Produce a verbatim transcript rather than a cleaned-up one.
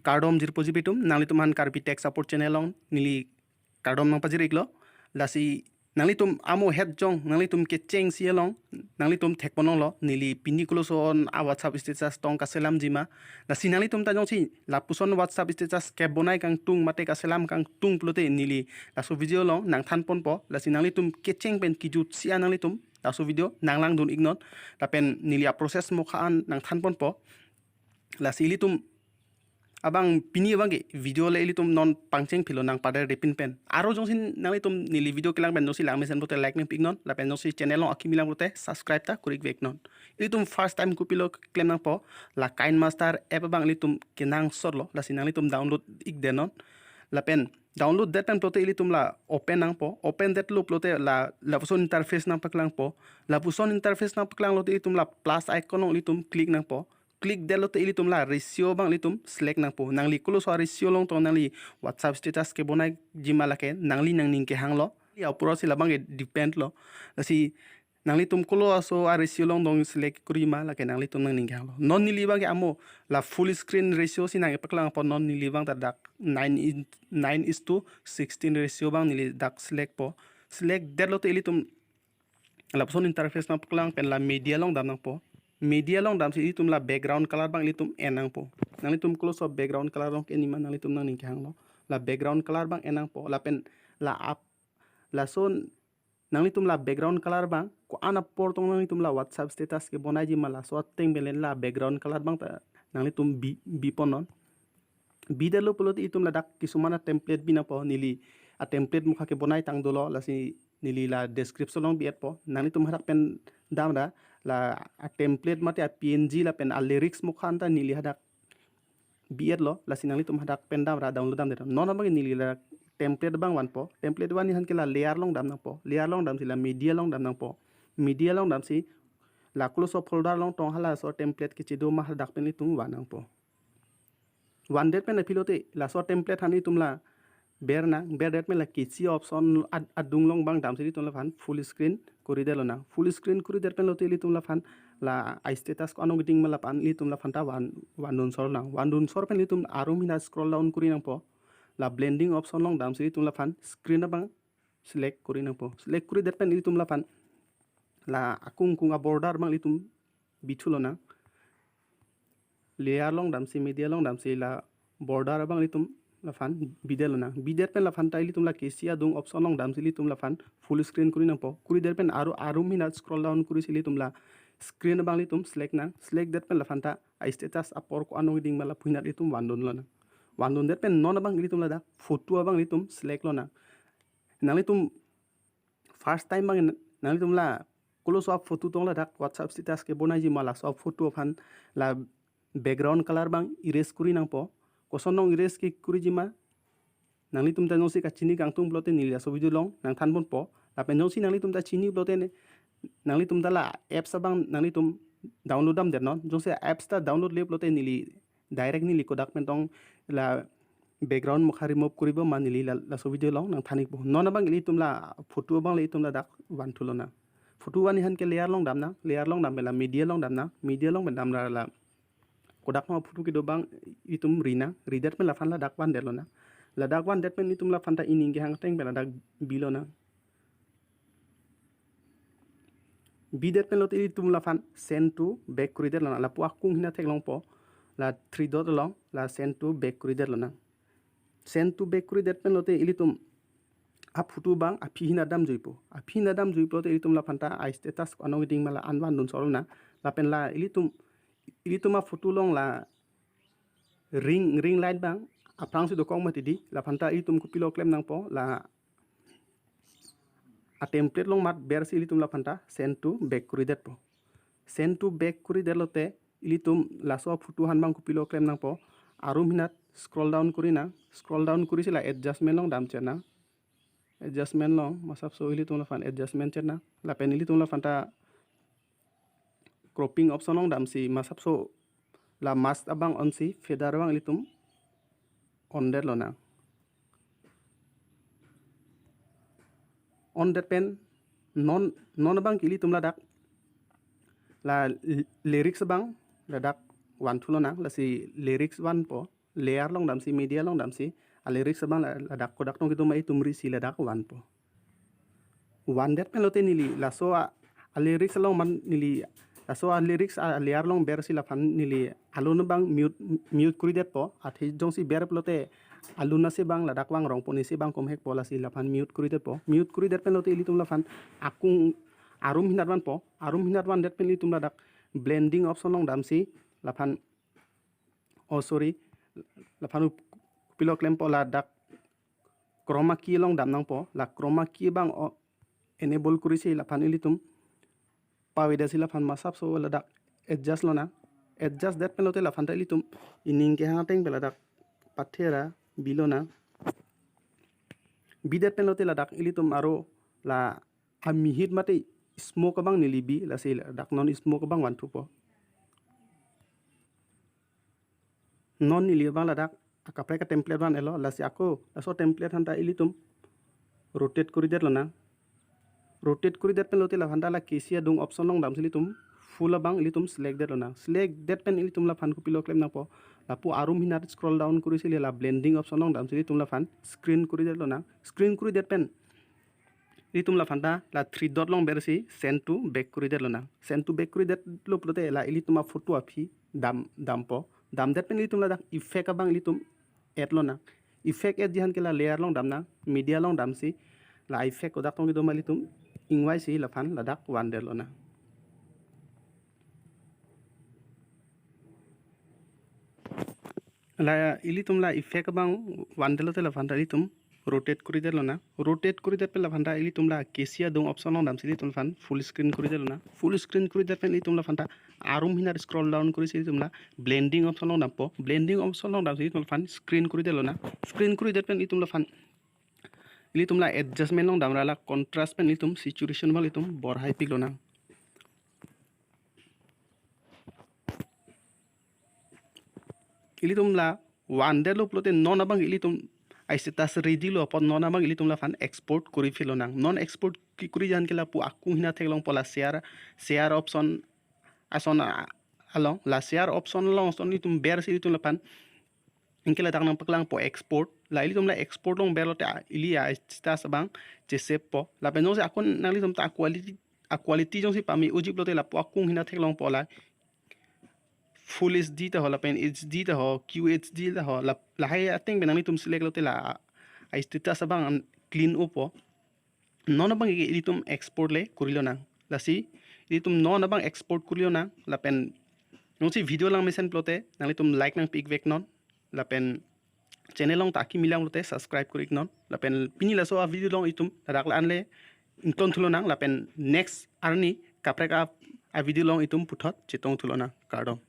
Kardom jirpo jirpi atum, nanglitum aphan Karbi Tech Support Channel along neli kardom nangpajir-iklo. Lasi nanglitum amo het jong, nanglitum kechengsi along, nanglitum thekponlonglo, neli pini koloson a WhatsApp status tong kaselamjima. Lasi nanglitum ta jongsi lapuson WhatsApp status kebonai kangtung mate kaselam kangtung pulote neli laso video along nangthanponpo. Lasi nanglitum kecheng pen kijutsi an nanglitum laso video nanglangdun-iknon. Lapen neli a-process mokha an nangthanponpo. Lasi ilitum abang pini abangke video le ilitum non pangcheng philo nang padar depin pen. Aro jongsi nanglitum neli video kelang pen jongsi langmesen pulote like nangpi-iknon. Lapen jongsi channel along akimi lang pulote subscribe ta kuri-ik veknon. Ilitum first time kopilo klem nangpo, la KineMaster app abang ilitum kenangsotlo. Lasi nanglitum download-ikdetnon. Lapen download det pen pulote ilitum la open nangpo. Open detlo pulote la lapuson interface nangpaklangpo. Lapuson interface nangpaklanglote ilitum la plus icon along ilitum click nangpo. Click detlote ilitum la ratio abang ilitum select nangpo. Nangli koloso a-ratio along tong nangli WhatsApp status kebonaijima lake nangli nangning kehanglo. Ya pura si labangke depend lo. Lasi nanglitum koloso a-ratio along tong select kurima lake nanglitum nangning kehanglo. Non neli abangke amo la full screen ratio si nangpaklangpo, non neli abang ta dak nine in, nine is to sixteen ratio abang neli dak selectpo. Select detlote ilitum lapuson interface nangpaklang pen la media along dam nangpo. Media along damsi ilitum la background color abang ilitum en nangpo. Nanglitum koloso background color along ke-enjima nanglitum nangning kehanglo. La background color abang en nangpo. Lapen la up, lason nanglitum la background color abang ko-an apor tong nanglitum la WhatsApp status kebonaijima laso ateng pen le la background color abang ta nanglitum bi, biponnon. Bidetlo pulote ilitum ladak kisuman a-template bi nangpo, neli a-template mokha kebonai tang dolo, lasi neli la description along bi-etpo. Nanglitum hadak pen damra la a-template mate a-P N G lapen a-lyrics mokha anta neli hadak bi-etlo, lasi nanglitum hadak pen damra download damdet. Non abang neli la template abang vanpo. Template van-i aphan ke la layer along dam nangpo. Layer along damsi la media along dam nangpo. Media along damsi la koloso folder along tong halaso template kechedo ma hadak pen ilitum van nangpo. Vandet pen aphi lote laso template aphan ilitum la ber nang, berdet pen la kechi option ad-, adung along abang damsi ilitum laphan full screen kuri detlo nang. Full screen kuri det pen lote ilitum laphan la a-status ko-an ongding ma laphan ilitum laphan ta van, vandun sor nang. Vandun sor pen ilitum arum hina scroll down kuri nangpo. La blending option along damsi ilitum laphan screen abang select kuri nangpo. Select kuri det pen ilitum laphan la akung kung a-border abang ilitum bithulo nang. Layer along damsi, media along damsi la border abang ilitum laphan bidetlo nang. Bidet pen laphan ta ilitum la kechi adung option along damsi ilitum laphan full screen kuri nangpo. Kuri det pen aru arum hina scroll down kurisi ilitum la screen abang ilitum select nang. Select det pen laphan ta a-status apor ko-an ongding ma la aphuhinat ilitum vandunlo nang. Vandun det pen non abang ilitum ladak photo abang ilitum selectlo nang. Nanglitum first time abang nanglitum la koloso a-photo tong ladak WhatsApp status kebonaijima laso a-photo aphan la background color abang erase kuri nangpo. Koson nong erase ke kurijima nanglitum ta jongsi kachini kangtung pulote neli laso video along nangthanponpo. Lapen jongsi nanglitum ta chini pulote ne, nanglitum ta la apps abang nanglitum download damdetnon. Jongsi apps ta download le pulote neli direct neli kodak pen tong la background mokha remove kuribo ma neli la, laso video along nangthan-ikpo. Non abang ilitum la photo abang le ilitum ladak vanthulo nang. Photo van-i aphan ke layer along dam nang, layer along dam pen la media along dam nang, media along pen damra la kodak ma photo kedo abang ilitum ri nang, ridet pen laphan ladak vandetlo nang. Ladak vandet pen ilitum laphan ta ining kehang ateng pen ladak bilo nang. Bidet pen lote ilitum laphan send to back kuridetlo nang. Lapu akung hina theklongpo, la three dot along la send to back kuridetlo nang. Send to back kuridet pen lote ilitum a-photo abang aphi hina damjuipo. Aphi hina damjui pulote ilitum laphan ta a-status ko-an ongding ma la-an vandun sor nang. Lapen la ilitum, ilitum a-photo along la ring, ring light abang aphrangsi dokok mati di, laphan ta ilitum kopilo klem nangpo, la a-template along mat bersi ilitum laphan ta send to back kuridetpo. Send to back kuridet lote ilitum laso a-photo aphan abang kopilo klem nangpo. Arum hinat scroll down kuri nang. Scroll down kurisi la adjustment along damchet nang. Adjustment along masapso ilitum laphan adjustment chet nang. Lapen ilitum laphan ta cropping option along damsi masapso la mask abang onsi feather abang ilitum ondetlo nang. Ondet pen non, non abang ke ilitum ladak la ly-, lyrics abang ladak van thu lonang, lasi lyrics vanpo, layer along damsi, media along damsi, a lyrics abang la-, ladak kodak tong kedo ma itum risi ladak vanpo. Vandet pen lote neli laso a, a lyrics along man neli laso a lyrics a layer along bersi laphan neli alun abang mute, mute kuridetpo, athe jongsi ber pulote alun asi abang ladak vangrongpo, nisi abang komhekpo, lasi laphan mute kuridetpo. Mute kuridet pen lote ilitum laphan akung arum hinat vanpo, arum hinat vandet pen ilitum ladak blending option along damsi laphan, oh sorry, laphan up-, kopilo klempo, ladak chroma key along damnangpo, la chroma key abang o enable kurisi laphan ilitum pavedetsi laphan masapso ladak adjust lonang. Adjust det pen lote laphan ta ilitum ining kehang ateng pen ladak pathe ra bi lonang. Bidet pen lote ladak ilitum aro la amihit mate smoke abang neli bi, lasi ladak non smoke abang van thupo. Non neli abang ladak akaprek a template van elo, lasi ako laso template aphan ta ilitum rotate kuridet lonang. Rotate kuridet pen lote laphan ta la kesi adung option along damsi ilitum full abang ilitum select det lonang. Select det pen ilitum laphan kopilo klemnangpo, lapu arum hinat scroll down kurisi la blending option along damsi ilitum laphan screen kuridet lonang. Screen kuridet pen ilitum laphan ta la three dot along bersi send to back kuridet lonang. Send to back kuridet lo pulote la ilitum a photo aphi dam, dampo. Damdet pen ilitum ladak effect abang ilitum add lonang. Effect add jihan ke la layer along damnang, media along damsi la effect kodak tong kedo ma ilitum ingvaisi laphan ladak vandet lonang. La ilitum la effect abang vandet lote laphan ta ilitum rotate kuridet lonang. Rotate kuridet pen laphan ta ilitum la kesi adung option along damsi ilitum laphan full screen kuridet lonang. Full screen kuridet pen ilitum laphan ta arum hinat scroll down kurisi ilitum la blending option along dampo. Blending option along damsi ilitum laphan screen kuridet lonang. Screen kuridet pen ilitum laphan ilitum la adjustment along damra la contrast pen ilitum saturation abang ilitum borhai pik lonang. Ilitum la vandet lo pulote non abang ilitum a status ready lo apot non abang ilitum laphan export kuri phi lonang. Non export ki kuri jihan ke lapu akung hinat theklongpo, la share, share option ason a-, along, la share option along ason ilitum bersi ilitum laphan anke ladak nangpaklangpo export. La ilitum la export along ber lote a, ili a status abang che save po. Lapen jongsi akun nanglitum ta quality, a quality jongsi pame-ojik lote lapu akung hinat theklongpo, la Full H D ta ho, lapen H D ta ho, Q H D ta ho, la, lahai ateng pen nanglitum select lote la a status abang an clean upo. Non abang ke ilitum export le kuri lonang. Lasi ilitum non abang export kuri lonang. Lapen jongsi video lang mesen pulote nanglitum like nangpi-ik vek non. Lapen channel along ta akimi lang pulote subscribe kuri-ik non. Lapen pini laso a video along itum ladak la-an le ington thu lonang. Lapen next arni kaprek a, a video along itum puthot chetong thu lonang. Kardom.